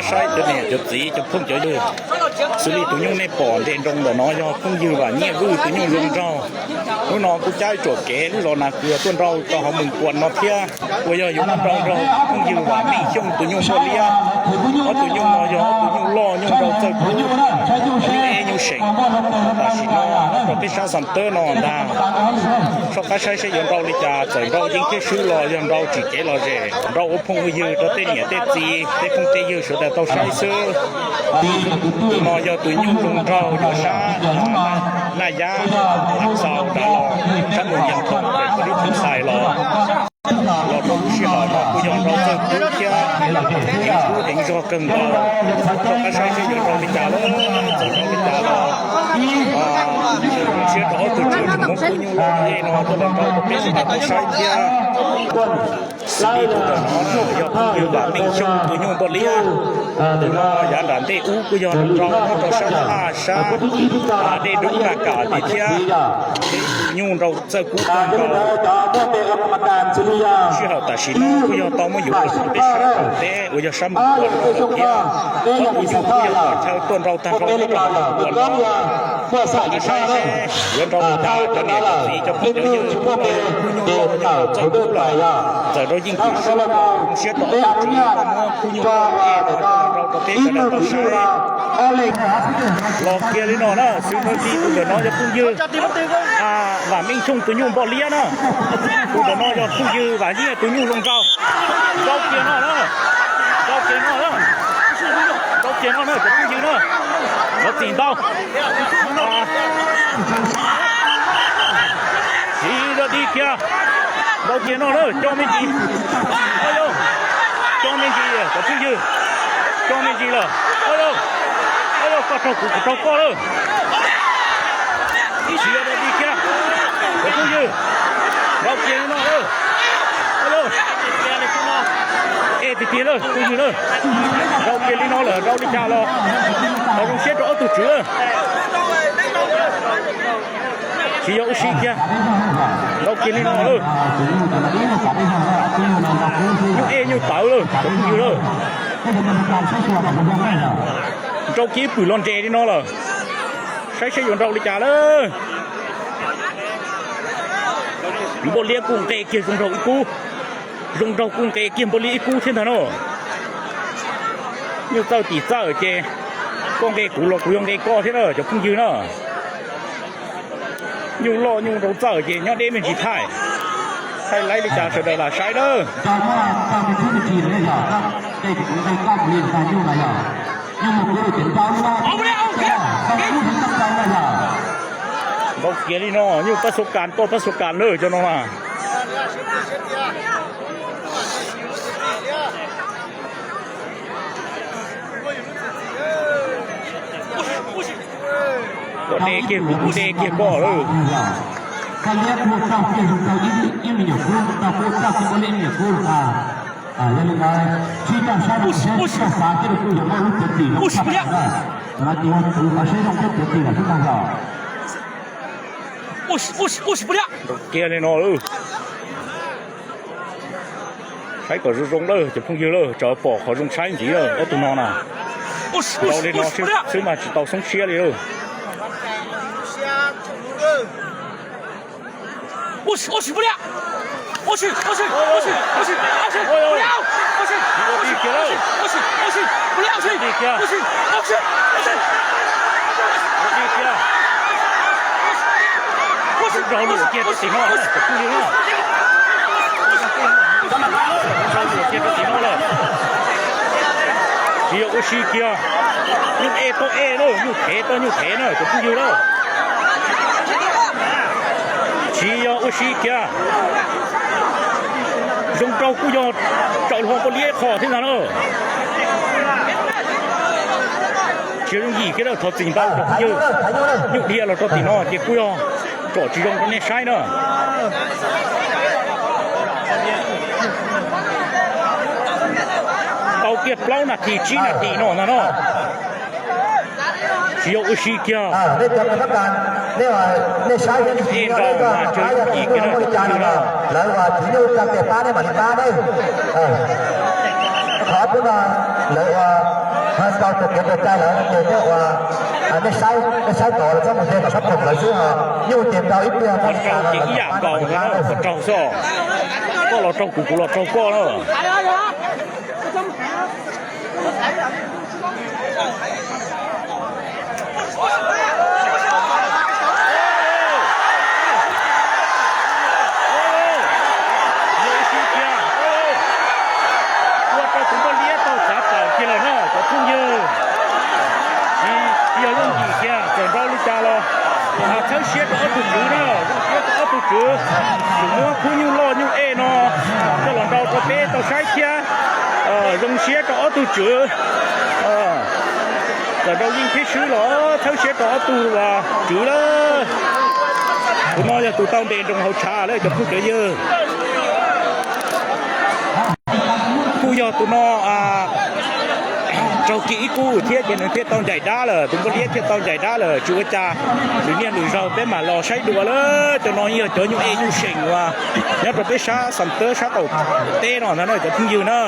Saib cov niam cov txiv cov phooj cov ywg, xws li tus nyuj nej pom nres nroo ntawm no yog phooj ywg Vam Nyiaj Vwj tus nyuj zoo nraug. Hnub no kuj caij tsuam kev lub zos Nas Kws tuaj nrau rau hauv Moos Kuam no thiab, uas yog yuav muab nrau nrog phooj ywg Vam Meej Xyooj tus nyuj Npoj Liab. Ob tug nyuj no yog ob tug nyuj loj nyuj nrau txawj kub, nyuj eb nyuj seem. Tam sim no rau peb sab Xam Tawb no ntag, soj qab saib seb yuav nrau li cas, txawm nrau yeeb thiab swb los yog nrau tsim kev lom zem, nrau ua phooj ua ywg rau tej niam tej txiv tej phooj tej ywg sawv daws tau saib xwb. Tus no yog tus nyuj zoo nraug nyob sab Naj Yab, Naj Txaus nrad los sab Moos Yas Thoos, pem Pov Lub Thoob Xais los. Los rau lub sij hawm no kuj yog nrau txawj kub thiab heev kub heev zog kawg nkaus. Soj qab saib seb yuav nrau li cas los, txawm nrau li cas los siab rau ob tug tswv tseem muab khub nyuj loj no tuaj los nrau rau peb sawv daws tau saib thiab. Xws li tus ntawm no yog phooj ywg Vam Meej Xyooj tus nyuj Npoj Liab. Tus no yav nram ntej ub kuj yog nrau nyob rau sab Thaj Aj sab dej dub Naj Kam tid thiab. Nyuj nrau txawj kub kawg nkaus. Sij hawm tam sim no kuj yog tau muab yuav los rau peb sab Toom teb uas yog sab Moos Kuam no thiab. Ob tug nyuj kuj yog pom chaw tuaj nrau tag nrho rau Moos Kuam no. Soj qab saib seb yuav nrau li cas, cov niam cov txiv cov phooj cov ywg, khub nyuj loj nyuj nrau txawj kub lawm, txawm nrau yeej thiab swb los zoo siab rau ob tug tswv tau muab khub nyuj loj ej no tuaj los nrau rau peb sawv daws tau saib. Los kiag li no na, xws li tus ntawm no yog phooj ywg Vam Meej Xyooj tus nyuj Npoj Liab na. Tus ntawm no yog phooj ywg Vam Nyiaj tus nyuj zoo nraug. Nrau kiag no na, nrau kiag no na, nrau kiag no na cov phooj ywg na, thov txim ntau. Siv zog dig kiag, nrau kiag no na, coj me ntsis. Coj me ntsis cov phooj ywg, coj me ntsis lawm. Koj raug kuv kuv raug koj lawm. Siv zog dig kiag cov phooj ywg, nrau kiag li no lawm. Ej tiag tiag lawm phooj ywg lawm. Nrau kiag li no lawm, nrau li cas los thov zoo siab rau ob tug tswv lawm. Tsis yog ua si kiag, nrau kiag li no lawm. Nyuj ej nyuj tawv lawm cov phooj ywg lawm. Nrau kiag ib pwm los nres li no lawm. Saib seb yuav nrau li cas lawm. Npoj Liab kuj nqe kiag zoo nraug ib kub, zoo nraug kuj nqe kiag Npoj Liab ib kub thiab ntag no. Nyuj txawj tim txawj ces koj nqe kuv los kuv yuav nqe koj thiab na cov phooj ywg na. Nyuj loj nyuj nrau txawj ces nyob deb me ntsis thaij, thaij laib li cas sawv daws lam saib dawb. Nrau kiag li no, nyuj pab xua kas toj pab xua kas lawm cov no na. Koj de kiag kuv, kuv de kiag koj lawm. Kiag li no lawm. Saib kom zoo zoo lawm cov phooj ywg lawm, tsam pom qhov zoo saib ntxiv lawm ob tug no na. Nrau li no xwb mas tsis tau xoob siab li lawm. Rau lwm kiag rau tim no, cov phooj ywg na. Rau lwm kiag rau tim no lawm. Tsis yog ua si kiag, nyuj ej toj ej lawm, nyuj thev toj nyuj thev na cov phooj ywg na. Tsis yog ua si kiag, zoo nraug kuj yog tsaws hlo Npoj Liab qhov thiab ntag na. Tsis yog yooj yim kiag na, thov txim ntau cov phooj ywg. Nyuj dhia los rau tim no ces kuj yog kom tsis zoo rau nej saib na. Tau kiag plaub nas this tsib nas this no ntag no. Tsis yog ua si kiag. Ej nrau mas tsis yog yooj yim kiag na cov phooj ywg na. Lawv uas tsis nyuj tsa tes pab nej mam li pab ne. Qhov pub no lawv uas Tau tus kev npes cai lawm no ces nej ua, nej saib, nej saib tod los txhob mus ze kom sab phoom lawv xwb os. Nyuj ces rau ib pliag. Los raug ces ib yam nkaus ntawd na, los raug xwb os. Koj los raug kuv, kuv los raug koj na. Ua rau tus npoj liab tau txav plaws kiag lawm na cov phooj ywg. Tsis yog yooj yim kiag, txawm nrau li cas los txhawb siab rau ob tug tswv na, zoo siab rau ob tug tswv. Tseem muab khub nyuj loj nyuj ej no coj los nrau rau peb tau saib thiab. Zoo siab rau ob tug tswv. Txawm nrau yeej thiab swb los txhawb siab rau ob tug tswv lawm. Tus no yog tus tau ntes nroos hauv tshav lawm cov phooj cov ywg. Kuj yog tus no raug kiag ib kub thiab ces nws thiaj tau ncaim dab lawm, tus npoj liab thiaj tau ncaim dab lawm. Tsis ua cas, lwm niaj lwm zaug peb mam los saib dua lawm. Cov no yog cov nyuj ej nyuj seem uas nyob rau peb sab Xam Tawb sab qaum teb no ntag na cov phooj ywg na.